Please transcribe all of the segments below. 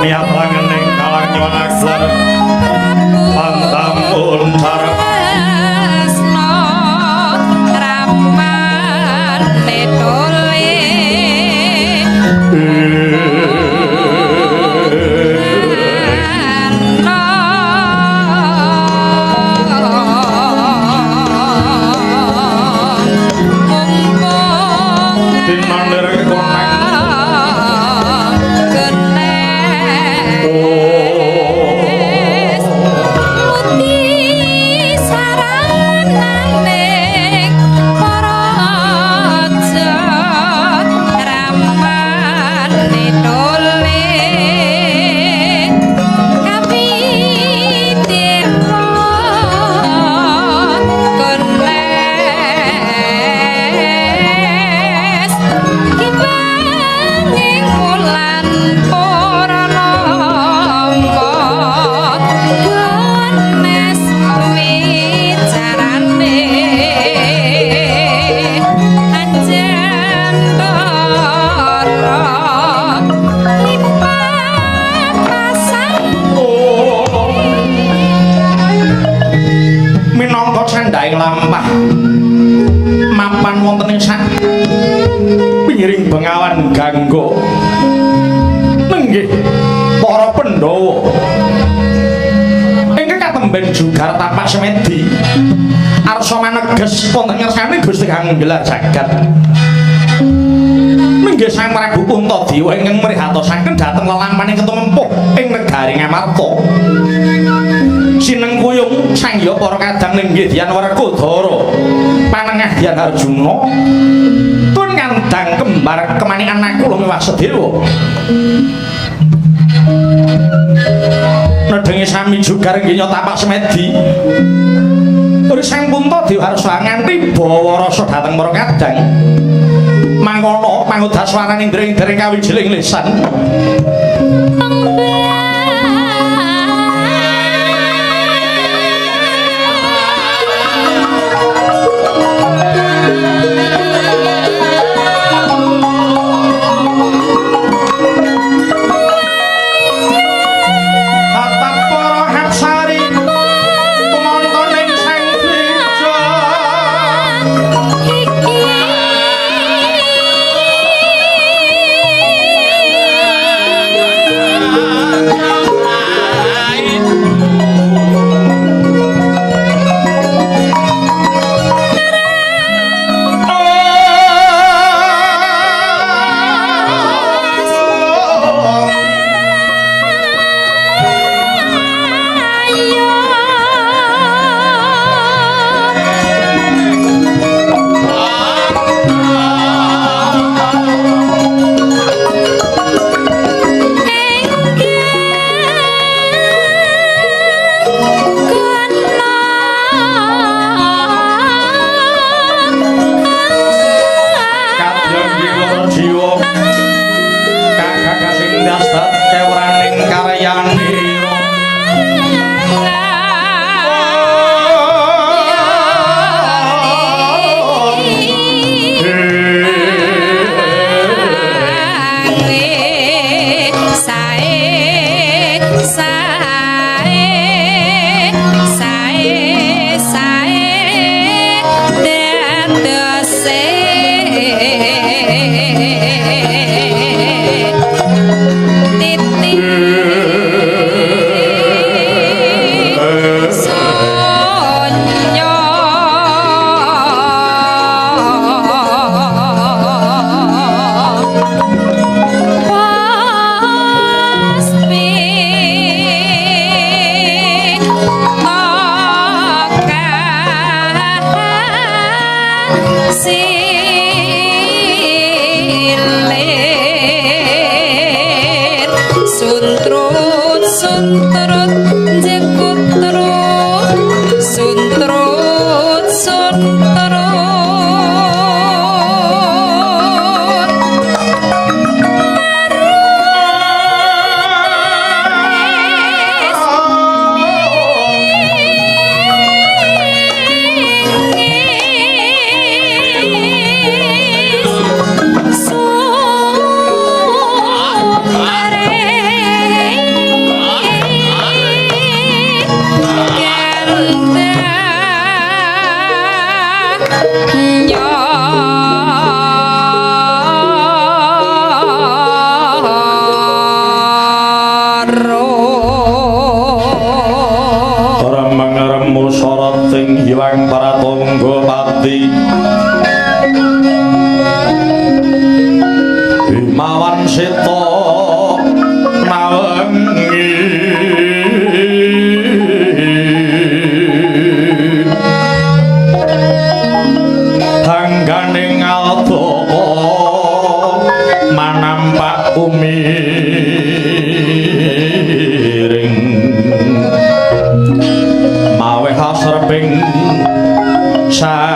Niat langening kalang nyuwun akbar pantam uncar Kresna ramane tole. Tinmandir koneng. Minangka candhaing lampah mapan wonten ing sak pinggiring Bengawan Gangga nenggih para Pandhawa ingkang katemben jugar tapak semedi arsa maneges wonten ngersane Gusti kang nggelar jagat. Nenggih Sang Prabu Puntadewa ingkang mrihatosaken dhateng lelampaning ketumempuh ing negari Ngamarta. Sinengkuyung sangya para kadang nenggih Dian Werkudara, panengah Dian Arjuna, tun ngandang kembar kemanikan Nakula miwah Sadewa. Nedhengi sami jugar nggih tapak semedi. Uri Sang Puntadewa harsa nganti bawa rasa dhateng para kadang. Mangkono pangudaswaraning ndring-ndring kawijiling lisan. Hatap para hapsari tumanta ning Sang Dwija. Kadyan jiwa jiwa kakak sing dasar kewraning karyanira. Suntrut suntrut jekutrut suntrut suntrut. Sumare. Hyang Pratangga Pati Himawan Seta nawengi hanggane ngaldaka manampak umiring mawe hasreping sarira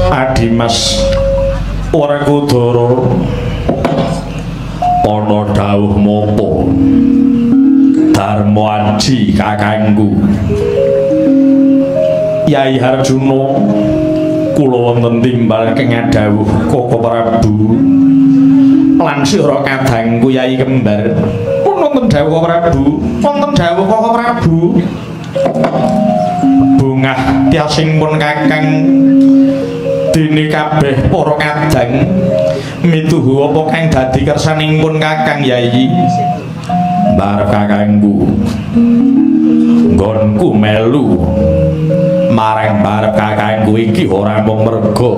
Adimas Werkudara ana dawuh mopo Darma Aji kakangku Yai Harjuna kula wonten timbal kengadhawuh Koko Prabu lan sira kadangku Yai Kembar. Pun wonten dawuh Koko Prabu, wonten dawuh Koko Prabu. Bungah tiasing pun kakang dene kabeh para kadang mituhu apa kang dadi kersanipun kakang Yai. Mbarep kakangku nggonku melu marang mbarep kakangku iki ora mung merga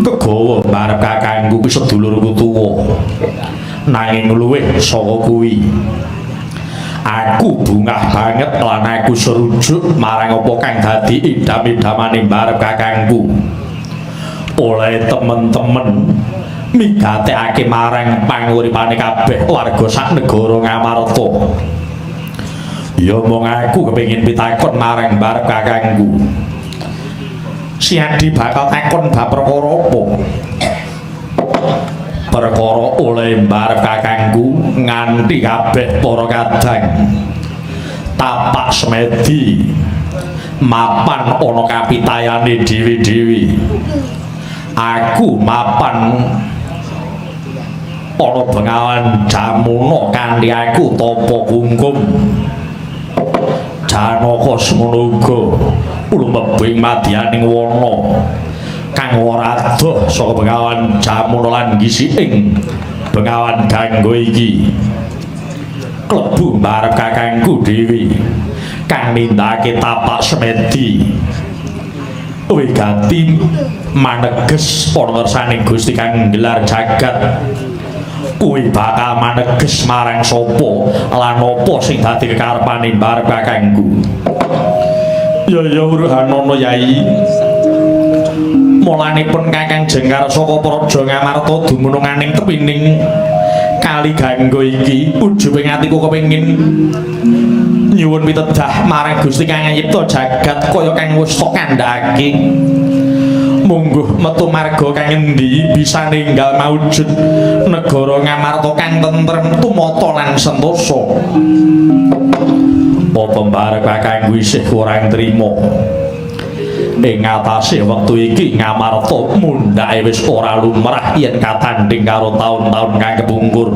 kegawa mbarep kakangku kuwi sedulurku tuwa, nanging luwih saka kuwi aku bungah banget lan aku serujuk marang apa kang dadi idam-idamane mbarep kakangku. Oleh temen-temen migatekake marang panguripane kabeh warga sak negara Ngamarta. Ya mung aku kepengin pitakon marang mbarep kakangku. Si Adi bakal takon bab perkara apa? Perkara oleh mbarep kakangku nganti kabeh para kadang tapak semedi mapan ana kapitayane dhewe-dhewe. Aku mapan ana Bengawan Jamuna kanthi aku tapa kungkum. Janaka semono uga lumebu ing madyaning wana kang ora adoh saka Bengawan Jamuna lan ngisi ing Bengawan Gangga iki. Klebu mbarep kakangku dhewe kang nindakake tapak semedi wigati maneges ana ngersaning Gusti kang nggelar jagat. Kuwi bakal maneges marang sapa lan apa sing dadi kekarepane mbarep kakangku. Ya ya Wurhanana Yai. Mulanipun kakang jengkar saka Praja Ngamarta dumunung aning tepining Kali Gangga iki ujubing atiku kepengin nyuwun pitedah marang Gusti kang nyipta jagat kaya kang wis tok kandhakake. Mungguh metu marga kang endi bisa ninggal maujud negara Ngamarta kang tentrem tumata lan sentosa. Apa mbarep kakangku isih kurang trima? Ing ngatasé wektu iki Ngamarta mundhake wis ora lumrah yen katandhing karo taun-taun kang kepungkur.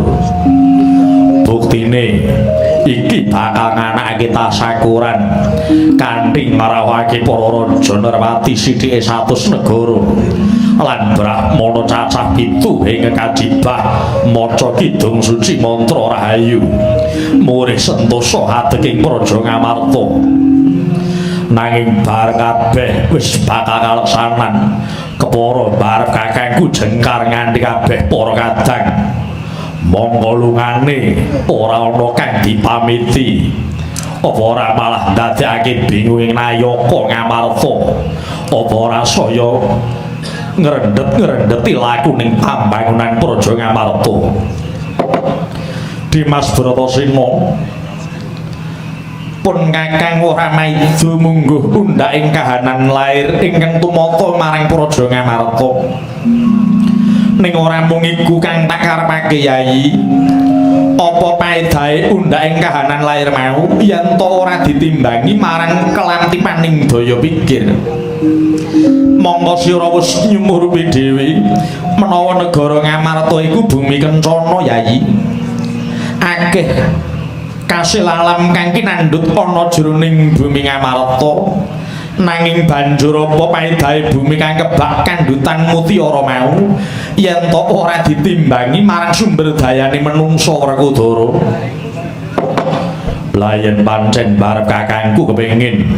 Buktine iki bakal nganakake tasakuran kanthi ngrawuhake para raja nerwati sithike 100 negara lan brahmana cacah 7 ing kajibah maca kidung suci mantra rahayu murih sentosa adeking Praja Ngamarta. Nanging bar kabeh wis bakal kaleksanan kepara barep kakangku jengkar nganti kabeh para kadang mongko lungane ora ana kang dipamiti. Apa ora malah ndadekake bingung ing nayaka Ngamarta? Apa ora saya ngrendhet-ngrendheti lakuning pambangunan Praja Ngamarta? Dimas Bratasena pun kakang ora maida mungguh undhak ing kahanan lair ingkang tumata marang Praja Ngamarta. Ning ora mung iku kang tak karepake Yai. Apa paedahe undhak ing kahanan lair mau yen to ora ditimbangi marang kelantipaning daya pikir? Mongko sira wis nyumurupi dhewe menawa negara Ngamarta iku bumi kencana Yai. Akeh kasil alam kang kinandhut ana jroning bumi Ngamarta. Nanging banjur apa paedahe bumi kang kebak kandhutan mutiara mau yen to ora ditimbangi marang sumber dayane menungsa Werkudara. Lah yen pancen barep kakangku kepengin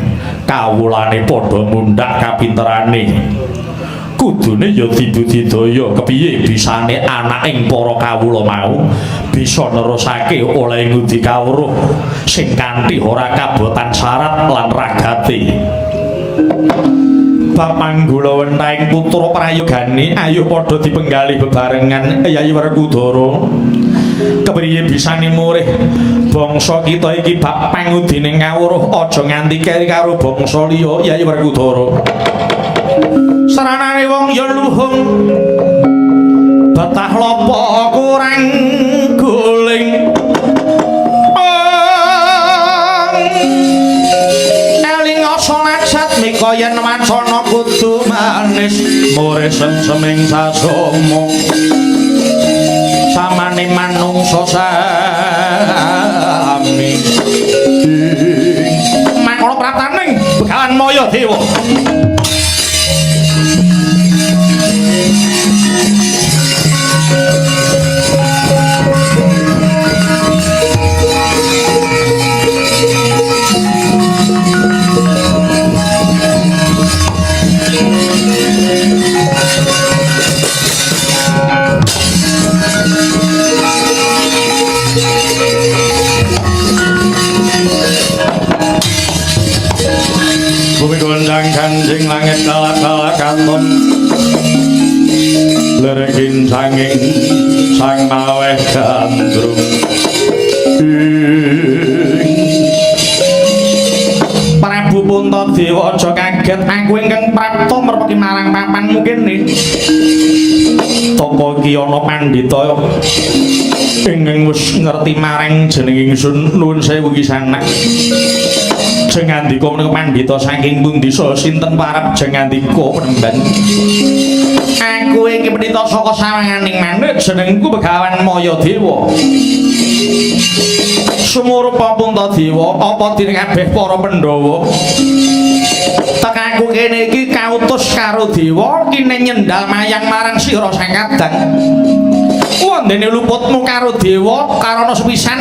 kawulane padha mundhak kapinterane, kudune ya dibudidaya kepiye bisane anaking para kawula mau bisa nerusake oleh ngudi kawruh sing kanthi ora kabotan syarat lan ragate. Bab manggula wentahing putra prayogane ayo padha dipenggalih bebarengan Yayi Werkudara. Kepriye bisane murih bangsa kita iki bab pangudine ngawruh aja nganti keri karo bangsa liya Yayi Werkudara. Saranane wong ya luhung betah lopo kurang guling. Eling salat satmika yen wacana kudu manis murih semseming sasoma samane manungsa sami. Mangkono praptaning Begawan Maya Dewa. Bumi gondang kanjing langit kalak-kalak katon lerekin sanging sang maweh gandrung. Prabu Puntadewa aja kaget, aku ingkang prapta merpeki marang papanmu kene. Tapa iki ana pandhita ingkang wis ngerti marang jeneng ingsun? Nuwun sewu kisanak. Jeng ngandika menika pandhita saking pundi saha sinten parap jeng ngandika penemban? Aku iki pendhita saka sawanganing manuk, jenengku Begawan Maya Dewa. Sumurupa Puntadewa, apa dene kabeh para Pandhawa? Tek aku kene iki kautus karo dewa kine nyendal mayang marang sira sang kadang. Wondene luputmu karo dewa karana sepisan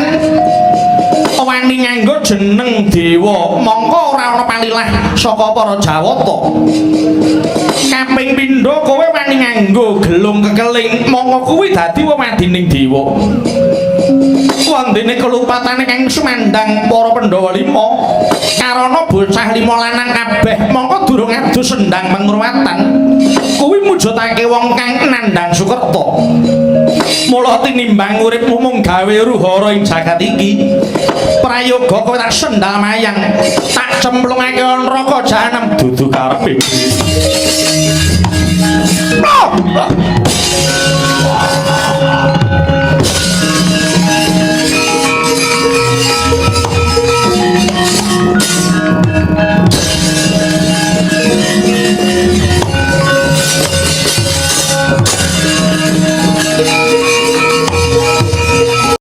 wani nganggo jeneng dewa, mongko ora ana palilah saka para Jawata. Kaping pindho kowe wani nganggo gelung kekeling, mongko kuwi dadi wewadining dewa. Wondene kelupatane kang sumandhang para Pandhawa lima karana bocah lima lanang kabeh mongko durung adus sendang pangurwatan kuwi mujudake wong kang nandhang sukerta. Mula tinimbang uripmu mung gawe ruhara ing jagat iki, prayoga kowe tak sendal mayang, tak cemplungake neraka jahanam dudu karepe.